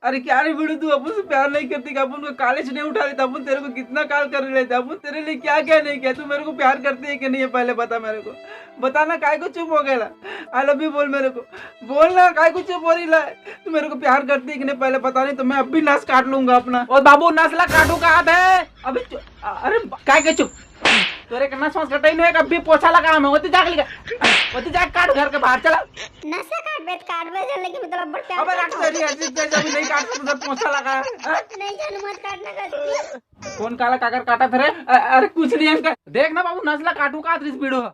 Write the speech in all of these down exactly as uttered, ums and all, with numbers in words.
अरे क्या रे बीड़ू, तू अपन से प्यार नहीं करती कि अपन को कॉलेज नहीं उठा लेता? अपन तेरे को कितना कॉल कर लेते, अपन तेरे लिए क्या क्या नहीं किया। तू मेरे को प्यार करती है कि नहीं है, पहले बता मेरे को, बताना। काय को चुप हो गया? आई लव यू बोल मेरे को, बोलना, काय को चुप हो रही ला? तू मेरे को प्यार करती है कि नहीं, पहले बता, नहीं तो मैं अब भी नस काट लूंगा अपना। ओ बाबू, नस ला काटू कहा थे अभी। अरे काय के चुप? तोरे के नस वस कटाई नहीं है, अभी पोछा लगा मैं, ओती जाके लिखा, ओती जाके काट घर के बाहर चला। नस ला काटबे त काटबे, जब लेकिन मतलब बड़ प्यार अबे रख तेरी, अजीब तेरी, अभी नहीं काट सकता, पोछा लगा है। नहीं जानू, मत काटना कर। कौन काला काकर काटा था रे? अ-, अरे कुछ नहीं अंकल, देख ना बाबू, नस ला काटू का त्रिस बीड़ू। अ,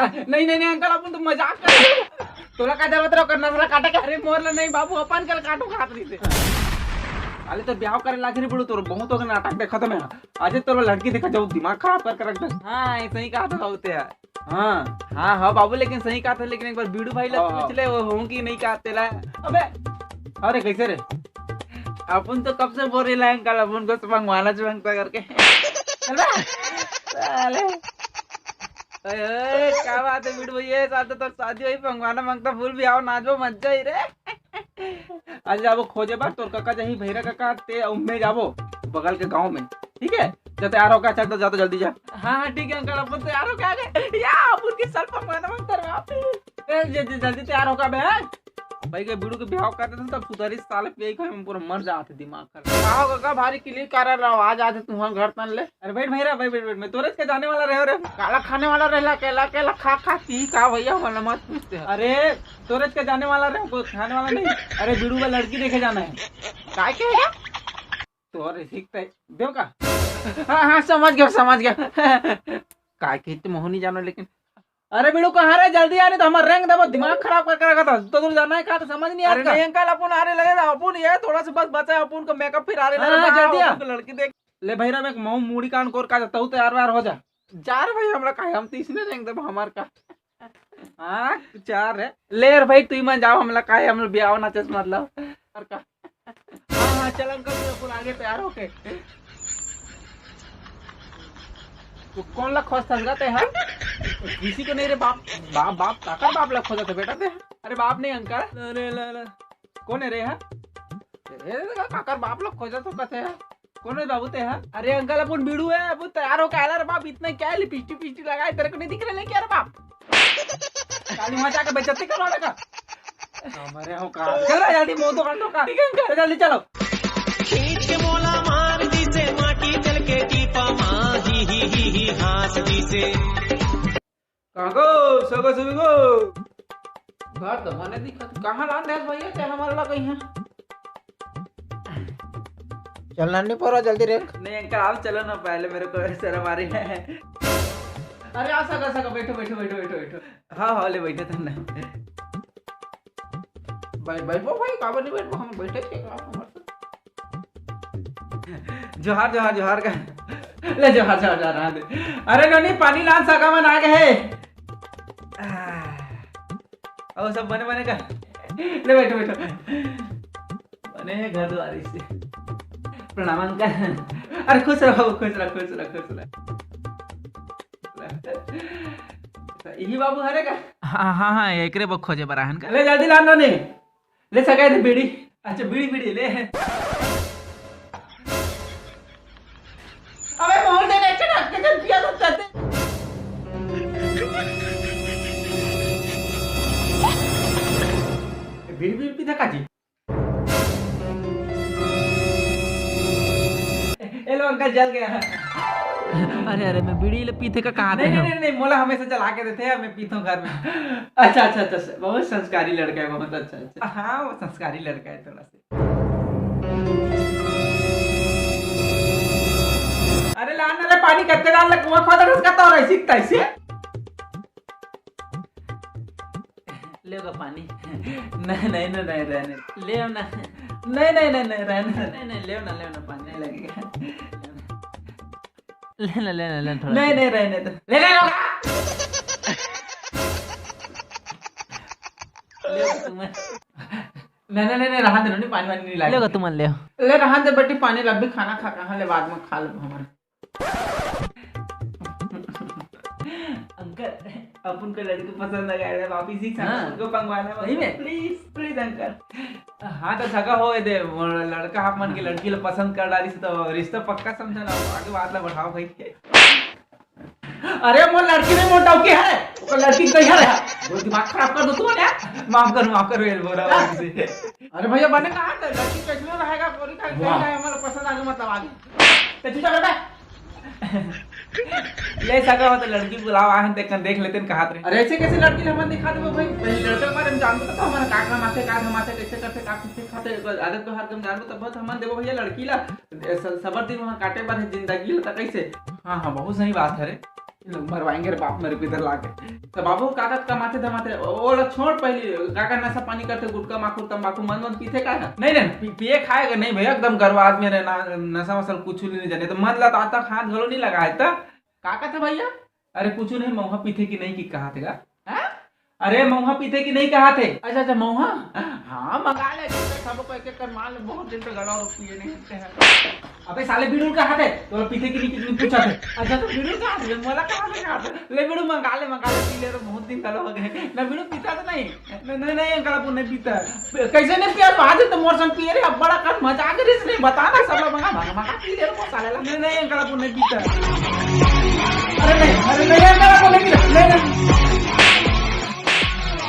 नहीं नहीं नहीं अंकल, अपन तो मजाक कर रहे हो। तोला का जरूरत रहो कर नस ला काटे के? अरे मोर ला नहीं बाबू, अपन कल काटू खात रही थे। अरे तो ब्याह करे लाग रही बड़ू, तोर बहुत हो गया नाटक देखा था मैं। आज तोर लड़की देखा जाऊ, दिमाग खराब करके रख दे। हाँ, ऐसे ही कहा था होते यार। हाँ। हाँ हाँ बाबू, लेकिन सही कहा था, लेकिन एक बार बीड़ू भाई ला हाँ, पूछ हाँ। ले, वो हों कि नहीं कहा तेला। अबे अरे कैसे रे? अपन तो कब से बोल रहे हैं अंकल, अपन को तो मंगवाना चाहिए मंगता करके। चल बे। साले। ओए, ओए, क्या बात है बीड़ू भैया, साथ तो शादी हुई, मंगवाना मंगता भूल भी आओ, नाचबो मजा ही रे। आज जाबो खोजे बर तोर काका जही भैरा काका ते उम्मे जाबो बगल के गांव में, ठीक है? जा तैयार होके चल, जा तो जल्दी जा। हाँ हाँ ठीक है अंकल, अपन तैयार होके आ गए। या अपन के सर पर माना मंगता रे बाप। ए, ज-, ज-, जल्दी तैयार होके बे। भाई के बीड़ू के ब्याह कर देते तब सुधरी साले पिए खाए में पूरा मर जाते दिमाग खराब। का हो काका, भारी किली कर रहा आवाज आते तुम्हारे घर तन ले। अरे बैठ भैरा, बैठ बैठ बैठ, मैं तोरे के जाने वाला रहे रे। काला खाने वाला रहला, केला केला खा खा पी का भैया, वाला मत पूछते हैं। अरे तोरे के जाने वाला रहे, कोई खाने वाला नहीं। अरे बीड़ू का लड़की देखे जाना है। काय के है? तोरे सीखते देव का? हाँ हाँ समझ गया समझ गया। काय के तो मोहनी जानो लेकिन अरे बीड़ू कहाँ रे, जल्दी आ, नहीं तो हमारा रैंक दबा, दिमाग खराब करके रखा था। तो दूर जाना है कहाँ, तो समझ नहीं अरे आता। नहीं अंकल, अपन आ रहे लगे था, अपन ये थोड़ा सा बस बचा है, अपन को मेकअप फिर आ रहे हाँ, लगे हाँ, था, जल्दी आ। अपन को लड़की देख। ले भैरा, मैं मऊ मूड़ी कान कोर का जाता हूँ, तैयार वैयार हो जा। जा रे भाई, हमरा काहे, हम तीसरे रैंक दबा हमार का। हाँ, चार है। ले यार भाई, तू ही मन जाओ, हमला काहे, हम लोग ब्याह ना चस मतलब। और का? हाँ हाँ, चल अंकल, तू अपन आगे तैयार होके। तो कौन ला खोजत हस गा ते हा? किसी को नहीं रे बाप, बाप बाप काकर बाप ला खोजत है बेटा ते हा? अरे बाप नहीं अंकल। अरे ला ला। कौन है रे हा? ए, काकर बाप ला खोजत हो कथे हा? कौन है बाबू ते हा? अरे अंकल अपन बीड़ू है, अब तैयार होके आला रे बाप, इतना क्या है लिपस्टिक पिस्टिक लगाए, तेरे को नहीं दिख रहा है क्या रे बाप? काली वहां जाके बेइज्जती करवा लगा। हमारे हो का? चल रहा जल्दी, मुंह तो कांडो का। ठीक है अंकल, जल्दी चलो। खींच के मोला मार दिसे माटी चल के टीपा मा ही ही ही ही हास दिसे। कागो, सगो सुगो। घर तो मने दिखत, कहाँ लान देस भैया, ते हमारे ला कहीं है? चल नानी पोरा, जल्दी रेंग। नहीं अंकल, आप चलो ना, पहले मेरे को शर्म आ रही है। अरे आ सका सका, बैठो बैठो बैठो बैठो बैठो। हाँ हाँ, ले बैठे थे ना। भाई भाई वो भाई काबर नहीं बैठो, हम बैठे थे आप हमारे साथ। जोहार जोहार जोहार का। ले जोहार जोहार जोहार, हाँ दे। अरे नोनी, पानी लान सका मन आ गए है। आह। और सब बने बने का। ले बैठो बैठो। बने है घर द्वार इसे। प्रणाम अंकल। अरे खुश रहो, खुश रहो, खुश रहो, खुश रहो। यही बाबू हरे का? हाँ हाँ हाँ, एकरे बर खोजे बर आहन का। ले जल्दी लान नोनी। ले सका दे बीड़ी। अच्छा बीड़ी बीड़ी ले। अबे मोहन दे रे, चल हट के चल, पिया तो करते। बीड़ी बीड़ी पीता काजी। ए लो अंकल, जल गया। अरे अरे, मैं बीड़ी ले पीते का कहा नहीं थे नहीं हम? नहीं नहीं, मोला हमेशा जला के देते हैं, मैं पीता हूँ घर में। अच्छा अच्छा अच्छा, बहुत संस्कारी लड़का है, बहुत अच्छा अच्छा। हाँ वो संस्कारी लड़का है थोड़ा सा। अरे लान ना रे पानी, कत्ते डाल ले, कुआं खोदा रस करता हो रहा है, सीखता है इसे। ले का पानी। नहीं नहीं नहीं नहीं, रहने दे। ले ना। नहीं नहीं नहीं नहीं, रहने दे। नहीं नहीं, ले ना, ले ना, पानी नहीं लगेगा। ले ना, ले ना, ले ना, थोड़ा नहीं सा। नहीं, रहने दे। ले ना, ले ना। ले तुम। नहीं नहीं नहीं नहीं, रहने दे, नहीं पानी वानी नहीं ले लगेगा। तुम ले। ले रहने दे बेटी, पानी लब्बी, खाना खा कहाँ ले, बाद में खा लो हमारे। अंकल, अपन को लड़की पसंद आ गया है, वापिस ही हाँ। उनको मंगवाना है, सही में? Please, please uncle. हाँ, तो सगा हो दे, वो लड़का आप मन के लड़की ला पसंद कर डालिस, तो रिश्ता पक्का समझा ना, आगे बात ला बढ़ाओ भाई। अरे, वो लड़की नहीं, वो डौकी है, वो लड़की कहीं है, वो दिमाग खराब कर दो तुमने। माफ करो, माफ करो, ये बोला से। अरे भैया, बने कहा था, लड़की कैसे रहेगा, गोरी का वाह। हमारा पसंद आ गया, मतलब आ गई। तो चुपचाप बैठ। ले सका हो तो लड़की बुलाओ, आहन तेकन देख लेतेन कहत रहे। अरे ऐसे कैसे लड़की ला हमन दिखा देबो भाई? पहले लड़का के बारे में जानबो तो हमन का कमाथे, का धमाथे, कैसे करथे, का पीथे खाथे, एकर आदत व्यवहार के हम जानबो तब तो हमन देबो भैया लड़की ला। ए, स-, सबर दिन वहाँ काटे बर है जिंदगी ला, त कैसे? हाँ, हाँ, बहुत सही बात है रे। मरवाएंगे रे बाप मेरे को इधर लाके। तो बाबू काका कमाथे धमाथे, ओ, ओला छोड़ पहली, काका नशा पानी करथे, गुटखा माखुर तंबाकू मन मन पीथे का? नहीं, नहीं, पी-, पिए खाए का नहीं भैया, एकदम गरवा आदमी रे, ना, नशा वशा कुछ नहीं जाने, तो मन ला तो आज तक हाथ घलो नहीं लगा है, तो का कहथे भैया? अरे कुछ नहीं, मऊहा पीथे कि नहीं कि कहा थे का? हाँ? अरे मऊहा पीथे कि नहीं कहा थे? अच्छा, अच्छा, मऊहा? हाँ, मंगा ले, जिससे सबको एक एक कर मार ले, बहुत दिन से गला और पिए नहीं होते हैं। अबे साले बीड़ू कहा थे? तो पीथे कि नहीं कि नहीं पूछा थे। अच्छा, तो बीड़ू कहा थे? मोला कहा थे, कहा थे? ले बीड़ू मंगा ले, मंगा ले, पी ले, तो बहुत दिन गला हो गए। ना बीड़ू पीता तो नहीं। नहीं, नहीं, नहीं, अंकल, आपको नहीं पीता है। कैसे नहीं पिया? तो आज तो मोर संग पिए रे, अब बड़ा कर मजाक रे, इसने बता ना, सब लोग मंगा, मंगा, मंगा पी ले रे, वो साले ला। नहीं, नहीं, अंकल, आपको नहीं पीता है। अरे नहीं, अरे नहीं, अंकल, आपको नहीं पीता, नहीं, नहीं।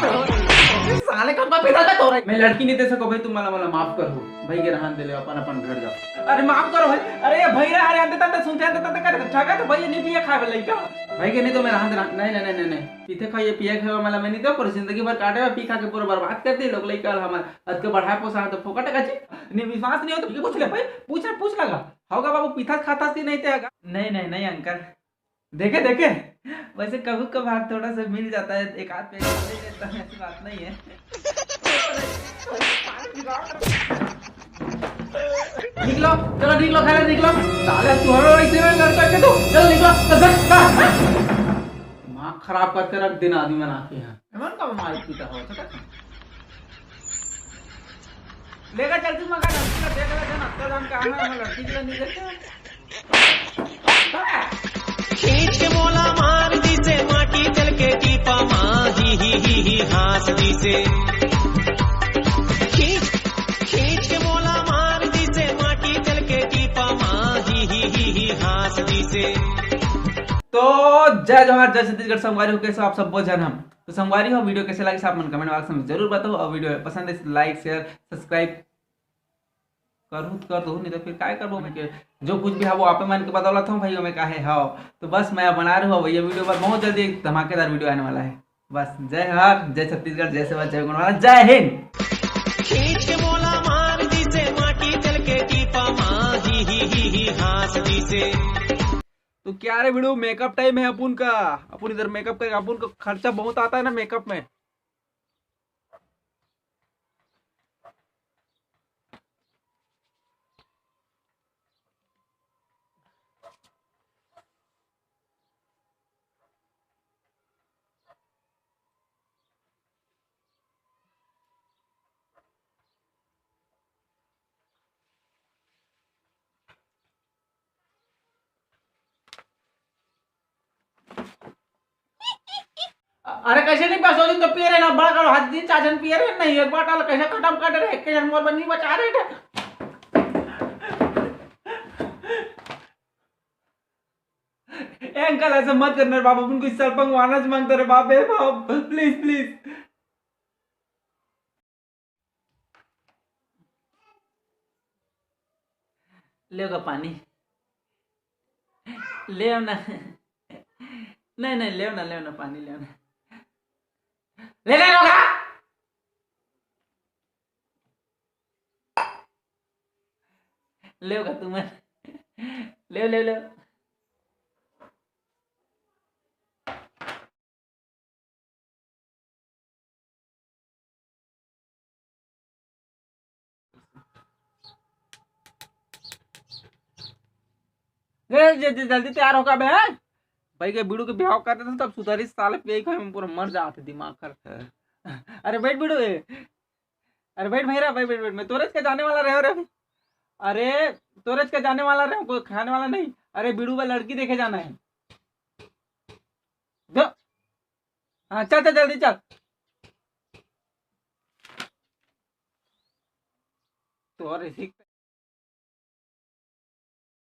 साले का पीता था तो रे। मैं लड़की नहीं दे सको भाई, तुम मला, मला माफ कर दो। भाई के रहन दे ले, अपन, अपन घर जाओ। अरे माफ करो भाई, अरे ये भाई रहा, अरे अंदर तक सुनते, अंदर तक करे, ठगा तो भाई ये नहीं पिए खाए वाला लड़का। भाई के नहीं तो मैं रहन दे, नहीं, नहीं, नहीं, नहीं, नहीं। पीथे खाइए, पिए खाए वाला मैं नहीं दो, पर जिंदगी भर काटे हुए पी खा के पूरा बर्बाद कर दे लोग लइका ल हमर। अतके बढ़ाए पोसा तो फोकट का जी। नहीं विश्वास नहीं हो तो ये पूछ ले भाई, पूछ, पूछ लगा। होगा बाबू, पीथस खाथस कि नहीं ते हगा? नहीं, नहीं, नहीं अंकल। देखे, देखे, वैसे कभी कभार थोड़ा सा मिल जाता है, एक आध पैसा ले लेता है, ऐसी बात नहीं है। निकलो, चलो निकलो, घर निकलो। साले तू हर इसी में लड़का के तू, चल निकलो, चल, चल, चल। दिमाग खराब करके रख दिन आदमी बना के यहाँ। एमन का मार पीटा हो, चल। लेकर चल तू मगर लड़की का देख ले, जन अत्ता जान का है, हम लड़की के लिए नहीं देखे। खींच के मोला मार दिसे माटी तेल के टीपा मा, ही, ही, ही, ही, हाँस दिसे। खींच, खींच के मोला मार दिसे माटी तेल के टीपा मा, ही, ही, ही, ही, हाँस दिसे। तो जय जोहार, जय छत्तीसगढ़ संगवारी हो, कैसे हो आप सब? बहुत जन हम तो संगवारी हो, वीडियो कैसे लगे आप मन कमेंट बॉक्स में जरूर बताओ, और वीडियो पसंद है लाइक, शेयर, सब्सक्राइब करूँ तो कर दूँ, नहीं तो फिर काय करबो मैं के? जो कुछ भी है वो आपे मन के बदौलत हूँ भाई, मैं काहे हव। तो बस मैं बना रहे हूँ भैया वीडियो पर, बहुत जल्दी एक धमाकेदार वीडियो आने वाला है। बस जय हर, जय छत्तीसगढ़, जय सेवा, जय गुणवाला, जय हिंद। खींच के मोला मार दिसे माटी तेल के टीपा मा, ही, ही, ही, ही, हाँस दिसे। तो क्या रे भिड़ू, मेकअप टाइम है अपन का, अपन इधर मेकअप करेगा, अपन का खर्चा बहुत आता है ना मेकअप में। अरे कैसे नहीं पास हो दिन तो पिए रहे ना, बड़ा करो हाथ दिन चार जन पिए रहे नहीं, एक बार डाल कैसे खत्म कर रहे, एक जन मोर बनी बचा रहे थे। ए अंकल, ऐसे मत करना रे बाप, अपन कुछ सरपंच वाना से मांगता रे बाप, ए बाप, प्लीज, प्लीज। लेगा पानी, ले ना। नहीं, नहीं, ले ना, ले ना, पानी ले ना। ले ना, लोगा। लेगा तुम, ले, ले, ले। ए, जे, जे, जल्दी तैयार होगा बे, हैं? भाई के बीड़ू के बिहाव कर देते तब सुधारी, साले पिए खाए में पूरा मर जाते दिमाग खराब। हाँ। अरे बैठ बीड़ू, ए। अरे बैठ भैरा, बैठ, बैठ, बैठ, मैं तोरेज के जाने वाला रहे रे। अरे तोरेज के जाने वाला रहे, कोई खाने वाला नहीं। अरे बीड़ू बा लड़की देखे जाना है। दो। हाँ, चल, चल, जल्दी चल। तोर इसी